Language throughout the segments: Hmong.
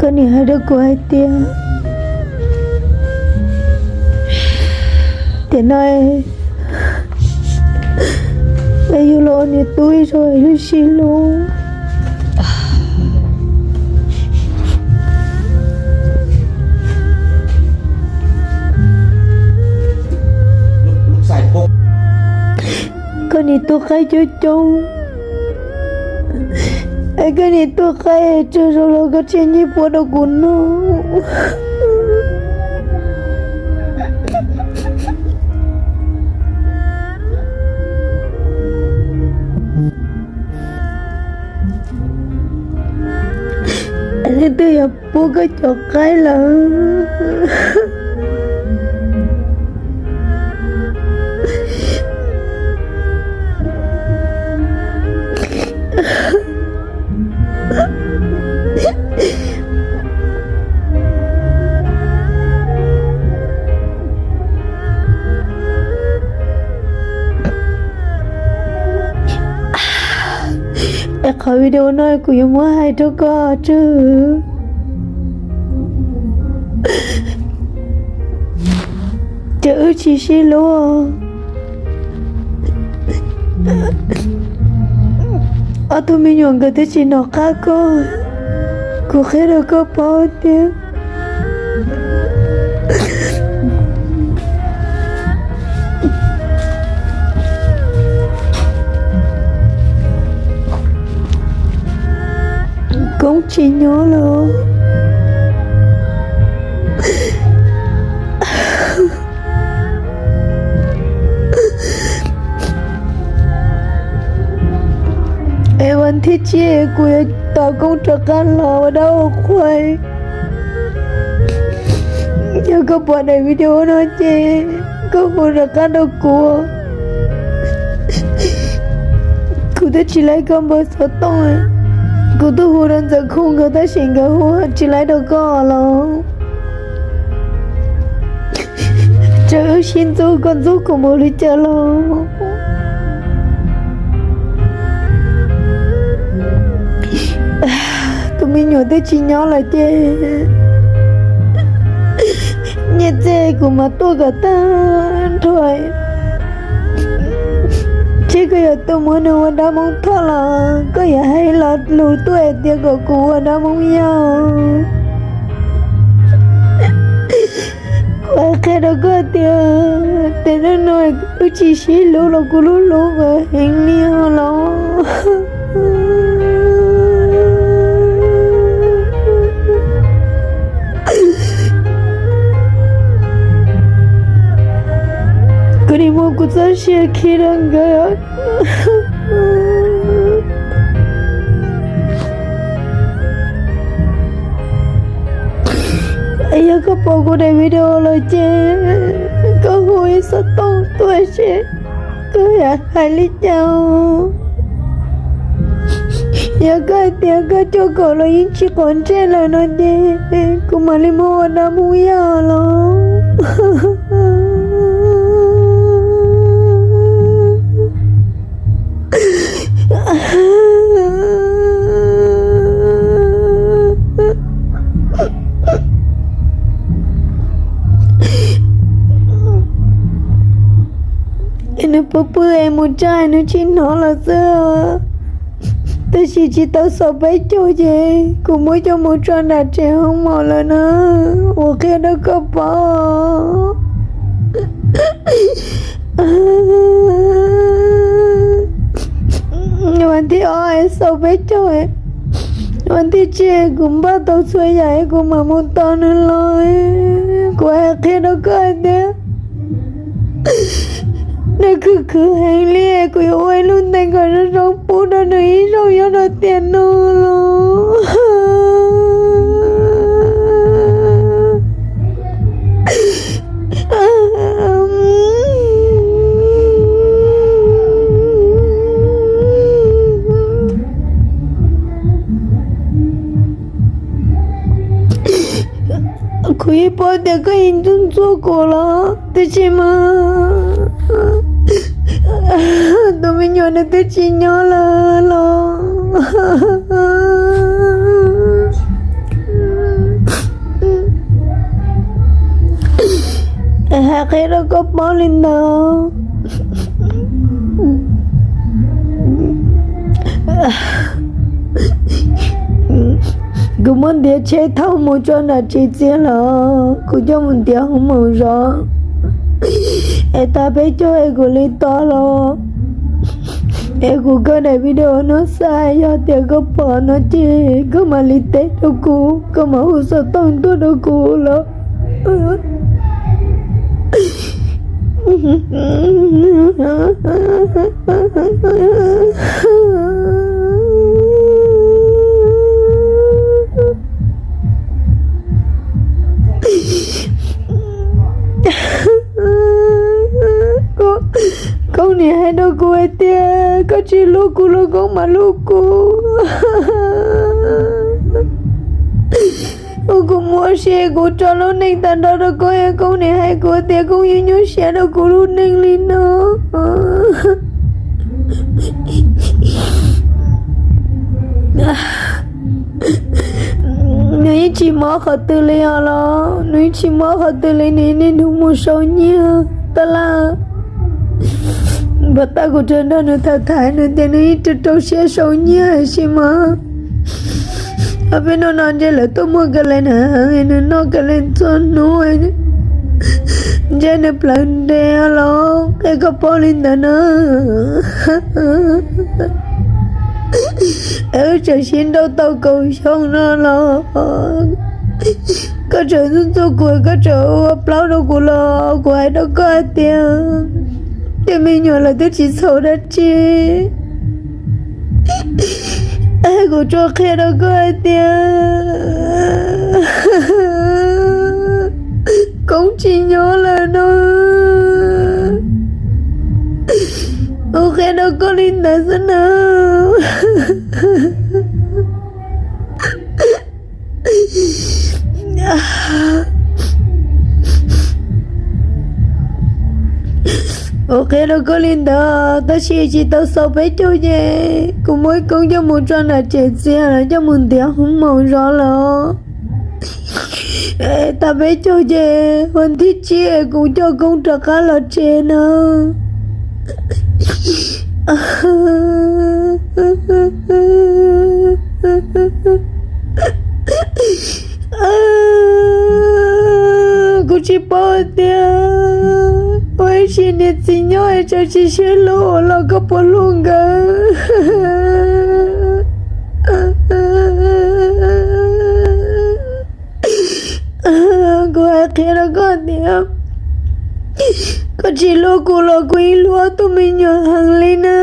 Koj niam hais rau kuv hais tias, tiam no es yuav los ua niam tub ib zaug es lub sij lub. Koj niam tuaj qaib coob coob, es koj niam tuaj qaib tsawg zaus los koj tsis nyiag puav rau kuv noj. Leej twg yog pub koj cov qaib lawm? Es qhov video no kuv yuav muab hais rau koj tseg, ces wb tsis sib hlub. Ob tug me nyuam nkawd twb tsis hnov qab koj, kuv qhia rau koj paub tias Koob tsis nyob lawm. Es vas thib tsib kuv yuav tos Koob rov qab los ua dab ua qhuas. Yog koj pom daim video no ces koj hu rov qab rau kuv. Kuv twb tsis laib koj npawb xov tooj, kuv twb hu rau Ntxawm Khooj nkawd tab sis nkawd hu tsis laib rau koj los. Txawm wb sib ntxub koj ntxub kuv npaum li cas los, tus me nyuam twb tsis nyob lawm ces nyiaj txiag kuv mam tuaj kom tag nrho. Tsis koj yuav tuaj muab nws ua dab Hmoob Thoj los koj yuav hais lo lus tuaj hais tias kom kuv ua dab Hmoob Yaj. Kuv hais qhia rau koj tias, tias hnub no wb tsis sib hlub los kuv lub hlub koj heev li os los. Kuv nim muab kuv txoj sia khi rau nkawd. Yog koj pom kuv daim video lawm ces koj hu ib xov tooj tuaj seb koj yuav hais li cas. Yog koj hais tias koj cuaj kaum los yeej tsis quav ntsej lawm no ces kuv mam li muab ua dab Hmoob Yaj los. Es nws pw pw es mus tsa es nws tsis hnov lawm xwb. Tab sis tsis tau xaus peb caug ces kuv muab coj mus tso nram tsev hoob mos lawm na, uas qhia rau koj paub. Vas thib ob es xaus peb caug, vas thib tsib kuv npaj tau txhua yam es kuv mam mus tos nws los. Kuv hais qhia rau koj hais tias nws khwv khwv heev li, kuv yuav ua ib lub ntees kom zoo zoo pub rau nws ib zaug nyob rau tiam no los. Kuv yeej paub tias koj yeej ntxub ntxub kuv los tab sis mas tus me nyuam nws twb tsis nyob lawm los. qhia rau koj paub li ntawd. Kuv muab ntiav tsheb thauj mus tso nram tsev txias los kuv coj mus ntiav hoo maum zov, es tag peb caug es kuv li to los, es kuv kaw daim video no xa, yog tias koj pom no ces koj mam li teb rau kuv, koj mam hu xov tooj tuaj rau kuv los. Koob niam hais rau kuv hais tias koj tsis hlub kuv los Koob mam hlub kuv. Ua kuv muaj sia, kuv tso lub neej tag nrho rau Koob, Koob niam hais kuv tias Koob yeej nyuaj siab rau kuv lub neej li no. Nws yeej tsis mob qhov twg li os los, nws yeej tsis mob qhov twg li, nws niaj hnub mus sau nyiaj tab laj. Npam tag kuv tsuas nrog nws tham tham, nws tias nws yeej rau rau siab sau nyiaj sis mas ob peb hnub no ntshe lawv tuaj muag Kales na, nws noj Kales txhua hnub, ntshe nws plawv nres los qhia koj paub li ntawd na. Es wb tseem sib nrauj tau kaum xyoo no los koj tseem ntxub ntxub kuv, koj tseem ua plaub rau kuv los kuv hais rau koj hais tias tej me nyuam lawv twb tsis txhaum dab tsi. Kuv tsuas qhia rau koj hais tias Koob tsis nyob lawm no. Kuv qhia rau koj li ntawd xwb na. Kuv qhia rau koj li ntawd tab sis tsis tau xaus peb caug ces kuv muab Koob coj mus tso nram tsev txias los coj mus ntiav hoo maum zov lawm. Tag peb caug ces ua thib tsib kuv coj Koob rov qab los tsev na. Kuv tsis paub tias ua ib sim niam txiv nyob es tseem tsis sib hlub ua los koj puas hlub nkawd. Kuv hais qhia rau koj tias koj tsis hlub kuv los kuv yeej hlub ob tug me nyuam heev li na.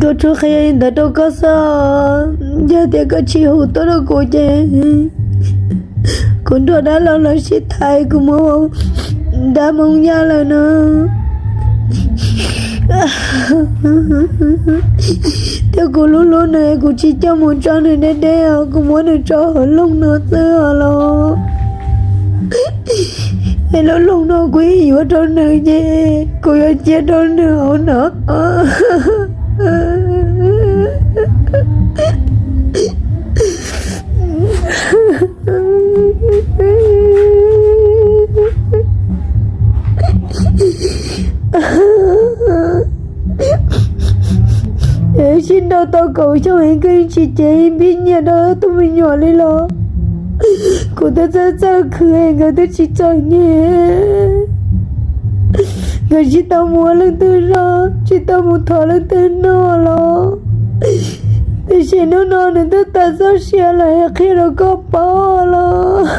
Kuv tsuas qhia li ntawd rau koj xwb, yog tias koj tsis hu tuaj rau kuv ces kuv nrog dab laug lawv sib tham, kuv mus dab Hmoob Yaj lawm no. Thiab kuv hlub hlub nws, kuv tsis coj mus tso nws deb deb os, kuv muab nws tso hauv loog no xwb os los. Es lub loog no kuv yeej yuav rau nws ces kuv yuav cia rau nws hauv no. Sib nrauj tau kaum xyoo es koj yeej tsis cev ib npib nyiaj rau tus me nyuam li los? Kuv twb txawj txawj khwv es nkawd twb tsis txom nyem, nkawd tsis tau mus ua leej twg zog, tsis tau mus thov leej twg noj los, tiam sis hnub no nws twb tas txoj sia lawm, qhia rau koj paub los.